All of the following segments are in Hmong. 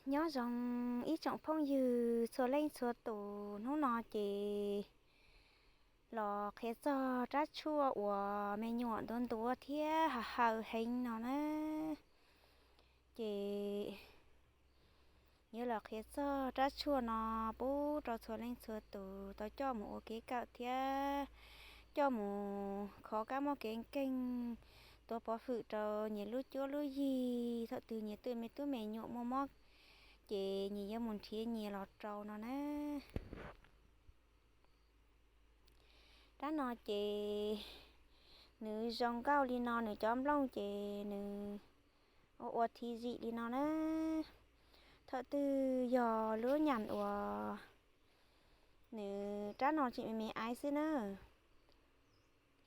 Nyob zoo ib tsoom phooj ywg txhua leej txhua tus, hnub no ces los qhia txog rab tshuaj uas me nyuam ntuav ntuav thiab haws haws heev no na. Ces yuav los qhia txog rab tshuaj no pub rau txhua leej txhua tus tau coj mus ua kev kawm thiab coj mus kho kab mob kev nkeeg, tuav pov hwm rau nyias lub cuab lub yig. Thaum twg nyias twb me tub me nyuam muaj mob ces nyias yuav mus nrhiav nyias los rau no na. Rab no ces nws zoo nkauj li no, nws cov nplooj ces nws ua ua thi zim li no na. Thaum twg yog lub nyam uas nws rab no tseem me me aiv xwb na.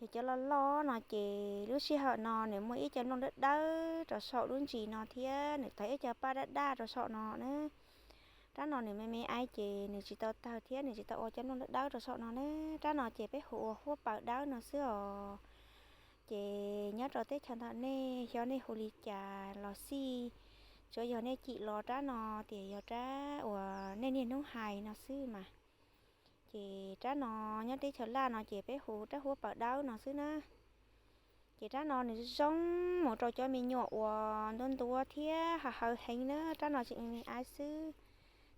Yog cov loj loj no ces lub sij hawm no nws muaj ib co nplooj dawb dawb rau saum lub ntsis no thiab nws tau ib co paj daj daj rau saum no na. Rab no nws me me aiv ces nws tsis tau tawg thiab nws tsis tau ua cov nplooj dawb dawb rau saum no na. Rab no ces peb hu ua huab paws dawb no xwb os. Ces nyob rau teb chaws ntawm nej xyov nej hu li cas los xij, tsuav yog nej cim los rab no tias yog rab uas nej niaj hnub hais no xwb mas. Ces rab no nyob teb chaws Laj no ces peb hu rab huab paws dawb no xwb na. Ces rab no nws zoo mus rau cov me nyuam uas ntuav ntuav thiab haws haws heev na. Rab no tseem me me aiv xwb.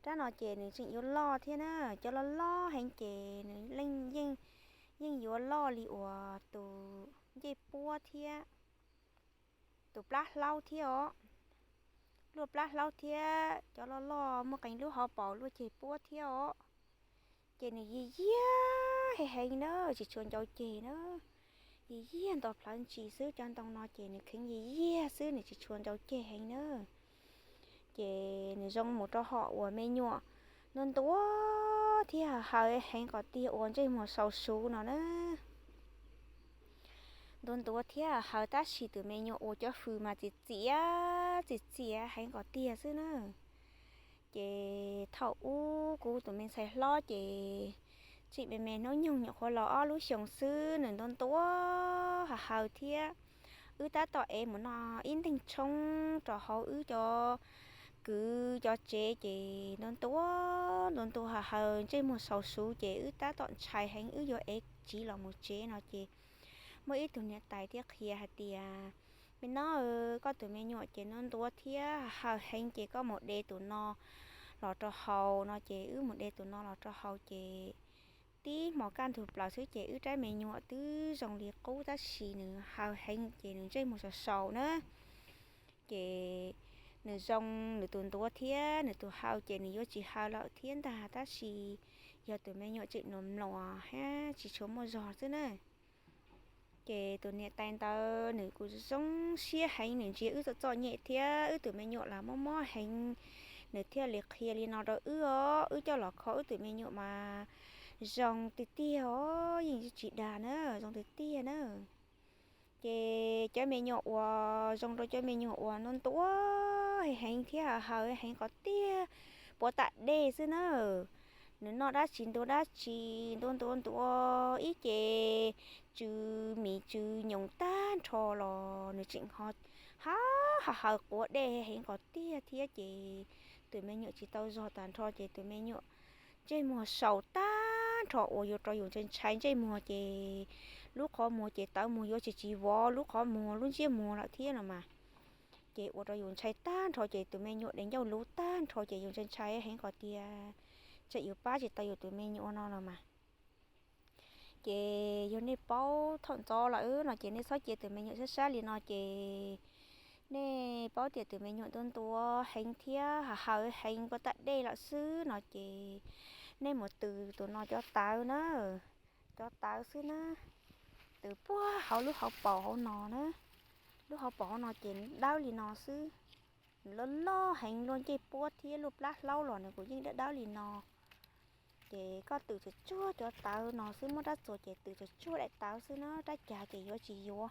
Rab no ces nws tseem yuav loj thiab na. Cov loj loj heev ces nws yeej, yeej yuav loj li uas tus ncej puab thiab tus plab hlaub thiab os. Luaj plab hlaub thiab cov loj loj muaj qee lub hauv paus luaj ceg puab thiab os. Ces nws yig yiag heev heev na, tsis tshua ncau ceg na. Yig yiag nto plawv ntsis xwb, cov ntoo no ces nws kheev yig yiag xwb, nws tsis tshua ncau ceg heev na. Ces nws zoo mus rau hom uas me nyuam ntuav ntuav thiab haws haws heev kom tiag uas ntsej muag sau suv no na. Ntuav ntuav thiab haws tab sis tus me nyuam ua cov hws mas txias txias, txias txias heev kom tiag xwb na. Ces thaum ub kuv tus me ntxhais hlob ces tseem me me hnub nyoog nyuam qhuav los ob lub xyoos xwb, nws ntuav ntuav haws haws thiab. Wb tab tom ev mus noj ib nteeg tshoob rau hauv wb cov kwv cov tsev ces ntuav ntuav ntuav ntuav haws haws ntsej muag sau suv ces wb tab tom ntshai heev, wb yuav ev tsiv los mus tsev no ces muaj ib tug niam tais thiaj qhia hais tias, me nab, koj tus me nyuam ces ntuav ntuav thiab haws heev ces koj mus de tus no los rau haus no ces wb mus de tus no los rau haus ces tib hmo kaj ntug plaws xwb ces wb rab me nyuam twb zoo li qub tab sis nws haws heev ces nws ntsej muag sau sau na. Ces nws zoo nws tus ntuav thiab nws tus haws ces nws yuav tsis haws lawm thiab ntag tab sis yog tus me nyuam tseem nua mluas hab tsis tshua muaj zog xwb na. Ces tus niam tais ntawd nws kuj zoo siab heev, nws ntsia wb txom txom nyem thiab wb tus me nyuam los mob mob heev, nws thiaj li qhia li no rau wb os. Wb coj los kho wb tus me nyuam mas zoo tiag tiag os, yeej tsis dag na, zoo tiag tiag na. Ces cov me nyuam uas zoo rau cov me nyuam uas ntuav ntuav heev heev thiab haws haws heev qhov tiag puav tam dej xwb na. Nws noj dab tsi ntuav dab tsi, ntuav ntuav ntuav ib ce tsw mis tsw nyoos tag nrho los nws tseem ho haws haws haws quav dej heev qhov tiag thiab ces tus me nyuam tsis tau zog tag nrho ces tus me nyuam ntsej muag sau tag nrho uas yuav rau yus ntshai ntshai ntsej muag ces lub qhov muag ces tawv muag yuav tsis tsis vov lub qhov muag lub ntsiab muag lawm thiab no mas. Ces ua rau yus ntshai tag nrho ces tus me nyuam de ncauj luv tag nrho ces yus ntshai ntshai heev qhov tias tseem yus pab tsis tau yus tus me nyuam no los mas. Ces yog nej paub thaum ntxov lawm no ces nej txhob cia tus me nyuam sab sab li no ces nej paub tias tus me nyuam ntuav ntuav heev thiab haws haws heev puav tam dej lawm xwb no ces nej mus tws tus no cov tawv na, cov tawv xwb na, tws puag hauv lub hauv paus hauv no na. Lub hauv paus hauv no ces dawb li no xwb. Nws loj loj heev, luaj ncej puab thiab luaj plab hlaub los nws kuj yeej dawb dawb li no. Ces koj tws tsuag tsuag cov tawv no xwb, muab rab txuas ces tws tsuag tsuag daim tawv xwb na, rab cag ces yuav tsis yuav.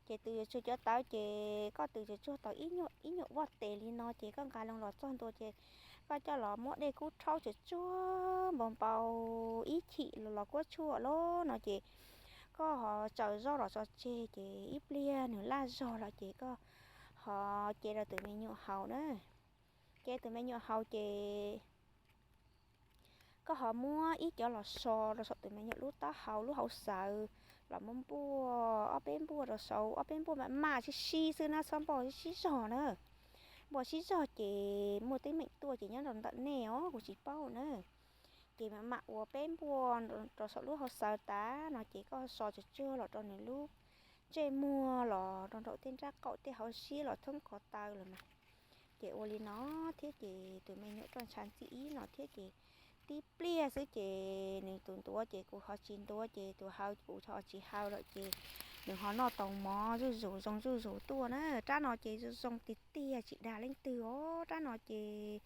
Ces tws tsuag tsuag cov tawv ces koj tws tsuag tsuag tau ib nyuag ib nyuag vaj tes li no ces koj nqa loo los txog ntua ces koj coj los muab dej kub rhaub tsuag tsuag npau npau ib chim los los kuab tshuaj lawm no ces koj ho tsaws zoj los tso tseg ces ib pliag nws laj zog lawm ces koj ho ce rau tus me nyuam haus na. Ces tus me nyuam haus ces koj ho muab ib cov los so rau saum tus me nyuam lub taub hau, lub hauv xaws, los muab npuaj ob peb npuaj rau saud, ob peb npuaj mam mam sib sib xwb na, txhob npuaj sib sib zog na. Npuaj sib zog ces muaj teeb meem tuaj ces nyob rau ntawm nej os, kuv tsis paub na. Ces mam mam ua peb npuaj rau saum lub hauv xaws tas no ces koj so tsuag tsuag los rau nws lub ntsej muag los rau nraum tej nrab qaum tej hauv siab los thoob ko taw los mas. Ces ua li no thiab ces tus me nyuam roj ntsha ntxim ib no thiab ces tib pliag xwb ces nws tus ntuav ces kuv ho tsis ntuav ces tus haus kuv ho tsis haus lawm ces nws ho noj tau mov zuj zus zoo zuj zus tuaj na. Rab no ces zoo zoo tiag tiag tsis dag leej twg os. Rab no ces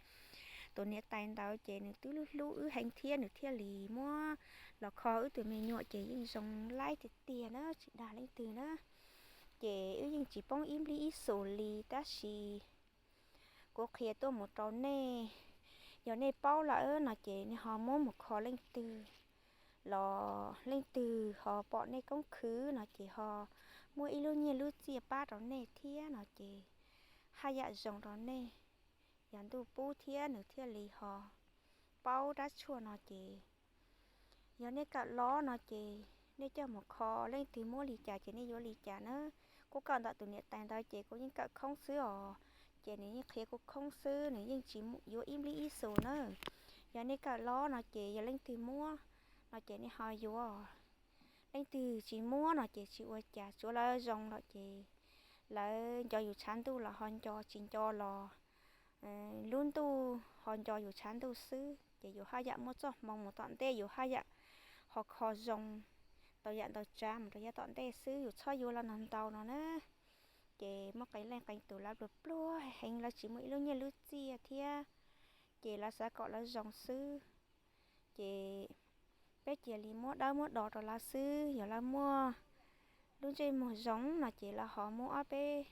tus niam tais ntawd ces nws twb hlub hlub wb heev thiab nws thiaj li muab los kho wb tus me nyuam ces yeej zoo laib tiag tiag na tsis dag leej twg na. Ces wb yeej tsis poob ib nplij ib xus li tab sis kuv qhia tuaj mus rau nej, yog nej paub lawm no ces nej ho muab mus kho leej twg los leej twg ho pom nej koob khwv no ces ho muab ib lub nyiaj lub txiaj pab rau nej thiab no ces haj yam zoo rau nej. Yog ntuj pub thiab nws thiaj li ho paub rab tshuaj no ces yog nej kawm los no ces nej coj mus kho, leej twg muab li cas ces nej yuav li cas na. Kuv kawm ntawm tus niam tais ntawd ces kuv yeej kawm khoob xwb os. Ces nws yeej qhia kuv khoob xwb, nws yeej tsis yuav ib nplij ib xus na. Yog nej kawm los no ces yog leej twg muab no ces nej ho yuav. Leej twg tsis muab no ces tsis ua cas, tsuav lawv zoo lawm ces lawv nco yus tshav ntuj los ho nco, tsis nco los lub ntuj ho nco yus tshav ntuj xwb. Ces yus haj yam muaj txoj hmoo mus tom ntej, yus haj yam ho kho zoo ntau yam ntau tsav mus rau yav tom ntej xwb, yus txhob yuav los ntau ntau no na. Ces muaj qee leej qee tus lawv pluag pluag heev, lawv tsis muaj ib lub nyiaj lub txiaj thiab, ces lawv xav kom lawv zoo xwb. Ces peb cia li muab dawb muab do rau lawv xwb, yog lawv muaj lub ntsej muag zoo no ces lawv ho muab ob peb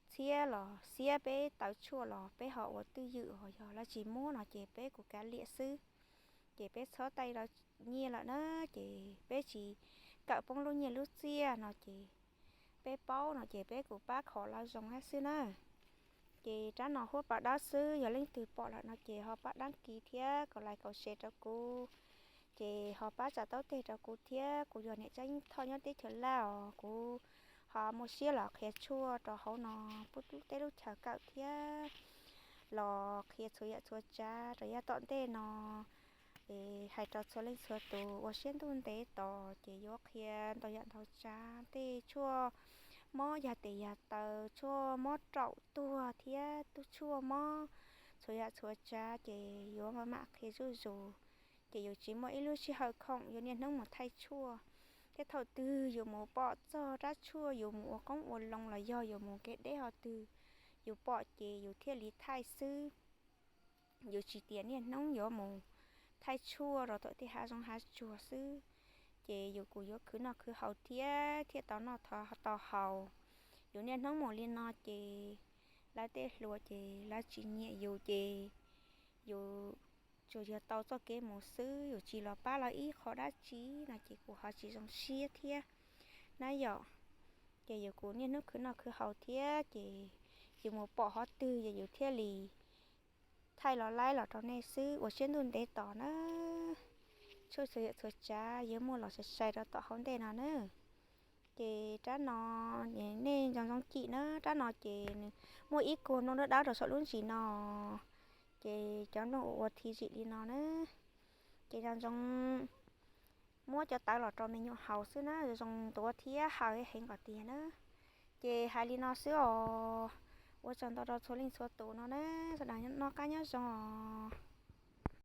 txhiab los xiab peb tawv tshuaj los peb ho ua twj ywm, ho yog lawv tsis muab no ces peb kuj kav liam xwb. Ces peb txhob taij lawv nyiaj lawm na, ces peb tsis kawm poob lub nyiaj lub txiaj no ces peb paub no ces peb kuj pab kho lawv zoo thiab xwb na. Ces rab no huab pas dawb xwb, yog leej twg pom lawm no ces ho pab dab kis thiab kaum like kaum share rau kuv, ces ho pab tsa taub teg rau kuv thiab. Kuv yog Niam Tsaab Yeej Thoj nyob teb chaws Laj os, kuv ho muaj siab los qhia tshuaj rau hauv no pub tej lub chaw kawm thiab los qhia txhua yam txhua tsav rau yav tom ntej no. Es hais rau txhua leej txhua tus ua siab ntuj ntev tos ces yuav qhia ntau yam ntau tsav, tej tshuaj mob yog tes yog taw, tshuaj mob raum tuag thiab tus tshuaj mob txhua yam txhua tsav ces yuav mam mam qhia zuj zus. Ces yus tsis muaj ib lub sij hawm khoom, yus niaj hnub mus thaij tshuaj, thiab thaum twg yus mus pom txog rab tshuaj yus mus ua qoob ua loo los yog yus mus kev deb ho twg, yus pom ces yus thiaj li thaij xwb. Yus tsis tias niaj hnub yuav mus thaij tshuaj rau tom tej hav zoov hav tsuag xwb, ces yus kuj yuav khwv noj khwv haus thiab thiaj tau noj tau haus. Yus niaj hnub mus li no ces lawv tej hluas ces lawv tsis nyiam yus ces yus tsuas yog tau txoj kev mus xwb, yus tsis los pab lawv ib qho dab tsi no ces kuj ho tsis zoo siab thiab na yom. Ces yus kuj niaj hnub khwv noj khwv haus thiab ces yus mus pom qhov twg ces yus thiaj li thaij los laib los rau nej xwb, ua siab ntuj ntev tos na. Tshuaj txhua yam txhua tsav yuav muaj los sai sai rau tom hauv ntej no na. Ces rab no nej nco ntsoov cim na, rab no ces nws muaj ib kuag nplooj dawb dawb rau saum lub ntsis no, ces cov nplooj ua ua thi zim li no na. Ces nco ntsoov muab cov tawv los rau me nyuam haus xwb na, zoo ntuav thiab haw heev kom tiag na. Ces hais li no xwb os, ua tsaug ntau rau txhua leej txhua tus no na, sawv daws noj qab nyob zoo os.